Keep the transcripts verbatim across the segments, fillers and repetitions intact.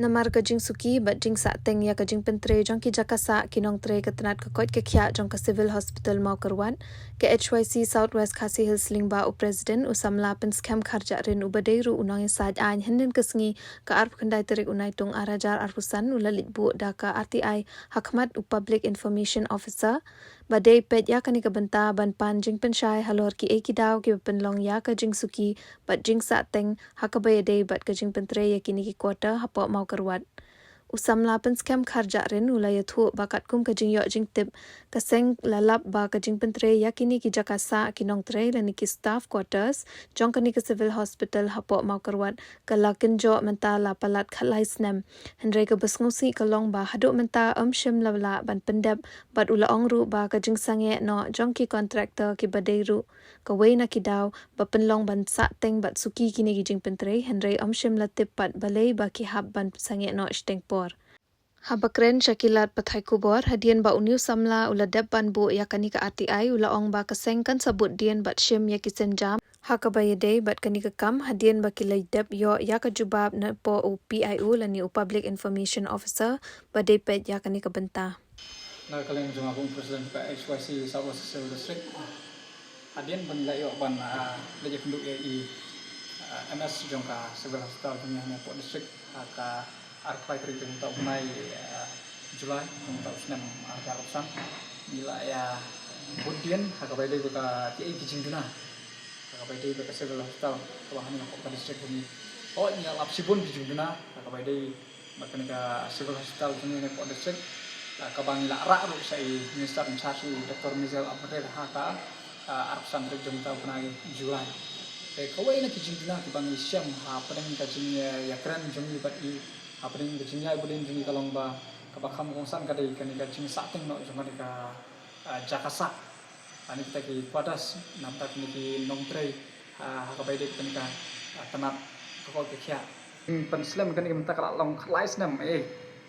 Namar ka jingsuki bad jingsahteng ïa ka jingpyntrei jong ki jaka sah ki nongtrei ka tnat ka koit ka khiah jong ka Civil Hospital Mawkyrwat, ka H Y C South West Khasi Hills lyngba u President u samla Pynskhem Kharjahrin uba dei ruh u nongïasaid aiñ hynnin ka sngi ka arphew khyndai tarik u Naitung ar hajar arphew san u la leit buh da ka R T I ha khmat u Public Information Officer ba dei peit ïa kane ka bynta ban pan jingpynshai halor kiei ki daw kiba pynlong ïa ka jingsuki bad jingsahteng ha kaba ïadei bad ka jingpyntrei ïa kine ki quarter hapoh Mawkyrwat. U samla Pynskhem Kharjahrin u la ïathuh ba katkum ka jingïoh jingtip, ka seng la lap ba ka jingpyntrei ïa kine ki jaka sah ki nongtrei lane ki staff quarters jong kane ka Civil Hospital hapoh Mawkyrwat ka la kynjoh mynta la palat khatlai snem. Hynrei kaba sngewsih ka long ba haduh mynta ym shym la lah ban pyndep, bad u la ong ruh ba ka jingsangeh noh jong ki contractor kiba dei ruh kawei na ki daw ba pynlong ban sahteng bad suki kine ki jingpyntrei, hynrei ym shym la tip pat balei ba ki hap ban sangeh noh shiteng por. Haba kren sha ki lad pathai khubor, hadien ba une u samla u la dep ban buh ïa kane ka R T I, u la ong ba ka seng kan sa bud dien bad shim ïa ki sienjam ha kaba ïadei bad kane ka kam, hadien ba ki la dep ïoh ïa ka jubab napoh u P I O lane u Public Information Officer ba dei peit ïa kane ka bynta. Na ka liang jong nga kum u President ka H Y C South West Civil District, hadien ba ngi la ïoh ban, ah, leit ïakynduh ïa i, ah, M S jong ka Civil Hospital jong ngi hangne hapoh district ha ka arphew tarik jong u bnai, ah, July jong u snem ar hajar arphew san, ngi la ïa bud dien ha kaba ïadei bad ka, kiei ki jingduna ha kaba ïadei bad ka Civil Hospital kaba hangne hapoh ka district jong ngi. Hooid, ngi la lap shibun ki jingduna ha kaba ïadei bad kane ka Civil Hospital jong ngi hangne hapoh district, ah, kaba ngi la rah ruh sha i Minister in charge, i Doctor Mazel Ampareen, ha ka, ah, arphew san tarik jong u bnai July. Te kawei na ki jingduna kiba ngi shem hapdeng ka jingïakren jong ngi bad i, hapdeng ka jingïaibud dien jong ngi ka long ba kaba kham kongsan ka dei kane ka jingsahteng noh jong kane ka, ah, jaka sah, lane kita ki quarters na bynta kine ki nongtrei, ah, ha kaba ïadei bad kane ka, ah, tnat ka koit ka khiah. Pynslem kane ka bynta ka la long khatlai snem, eh,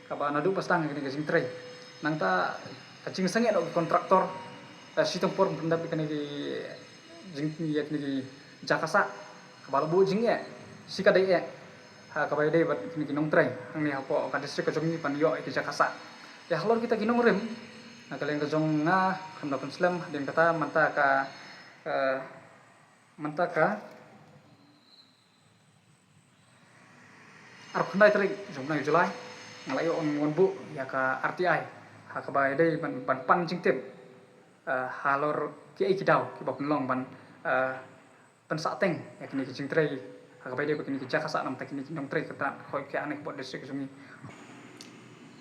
kaba naduh ba sdang kane ka jingtrei. Nangta ka jingsangeh noh ki contractor, eh, shiteng por pyndep ïa kane ki jing, ïa kine ki jaka sah, kaba la buh jingeh shi ka dei eh ha kaba ïadei bad kine ki nongtrei hangne hapoh ka district ka jong ngi ban ïoh ïa ki jaka sah. Te halor kita ki nongrim, na ka liang ka jong nga, khamtam pynslem, hadien kata mynta ka, eh, mynta ka arphew khyndai tarik jong u bnai July, nga la ïoh ban wan buh ïa ka R T I ha kaba ïadei ban, ban pan jingtip, eh, halor kiei ki daw kiba pynlong ban, eh, pynsahteng ïa kine ki jingtrei ha kaba ïadei bad kine ki jaka sah na bynta kine ki nongtrei ka tnat ka koit ka khiah hangne hapoh district jong ngi.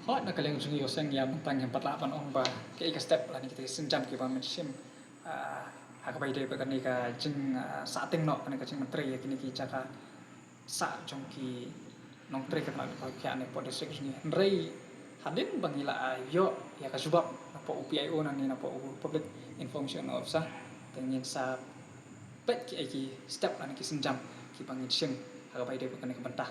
Hooid, na ka liang jong ngi, ïohsngew ïa mynta ngim pat lah ban ong ba kiei ka step lane kita ki sienjam kiba men shim, ah, ha kaba ïadei bad kane ka jing, ah, sahteng noh, kane ka jingmyntrei ïa kine ki jaka sah jong ki nongtrei ka tnat ka koit ka khiah hangne hapoh district jong ngi. Hynrei hadien ba ngi la, ah, ïoh ïa ka jubab napoh u P I O lane napoh u Public Information Officer, te ngin sa peit kiei ki step lane ki sienjam kiba ngin shim ha kaba ïadei bad kane ka bynta.